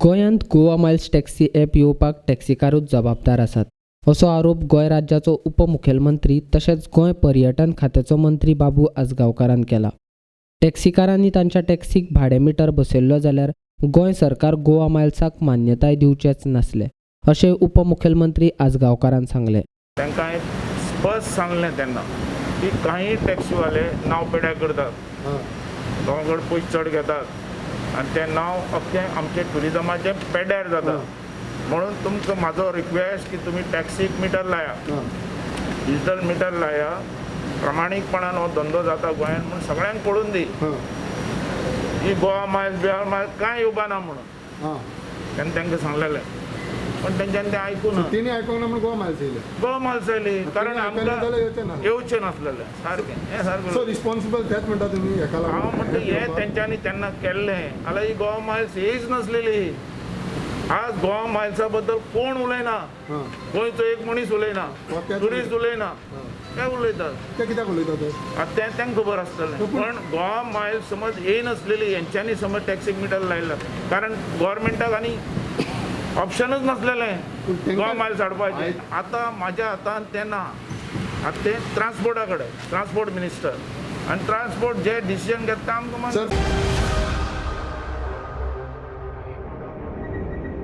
गोंयांत Goa Miles taxi app येवपाक टॅक्सीकारूच जबाबदार आसात असो आरोप गोंय राज्याचो उपमुखेलमंत्री तशेंच गोंय पर्यटन खात्याचो मंत्री बाबू आजगांवकारान केला. टॅक्सीकारांनी तांच्या टॅक्सीक भाडें मिटर बसयल्लो जाल्यार गोंय सरकार गोवा मायल्साक मान्यताय दिवचेच नासले अशें उपमुखेलमंत्री आजगांवकारान सांगलें. तांकां हांवें स्पश्ट सांगलें तेन्ना की काही टॅक्सीवाले नांव पेड्यार करतात, गांवकडेन पयशे चड घेतात आनी तें नांव अख्खें आमचें ट्युरिजमाचें पेड्यार जाता. म्हणून तुमकां म्हाजो रिक्वेस्ट की तुमी टॅक्सीक मिटर लाया, डिजिटल मिटर लाया. प्रामाणीकपणान हो धंदो जाता गोंयांत म्हूण सगळ्यांक पडून दी. ही गोवा मायल्स बिहार मायल्स कांय येवपा ना म्हणून तेन्ना तांकां सांगलेलें, पण तेंच्यांनी तें आयकूं ना. तेणी आयकूंक ना म्हूण गोवा मायल्स येयले. गोवा मायल्स येयली कारण आमकां येवचें नासलेलें सारकें. हें सारकें सो रिस्पॉन्सिबल तेच म्हणटा तुमी हेका लागून. हांव म्हणटा हें तेंच्यांनी तेन्ना केल्लें जाल्यार ही गोवा मायल्स येयच नासलेली. आज गोवा मायल्सा बद्दल कोण उलयना, गोंयचो एक मनीस उलयना, ट्युरिस्ट उलयना, ते उलयतात. ते कित्याक उलयतात आतां तें तांकां खबर आसतलें. पण गोवा मायल्स समज येयनासलेली हेंच्यांनी समज टॅक्सीक मिटर लायला कारण गोवोरमेंटाक आनी ऑप्शनूच नासलेलें गोवा मायल्स हाडपाचें. आतां म्हाज्या हातान तें ना, आतां तें ट्रान्सपोर्टा कडेन, ट्रान्सपोर्ट मिनिस्टर आनी ट्रान्सपोर्ट जे डिसिजन घेता आमकां.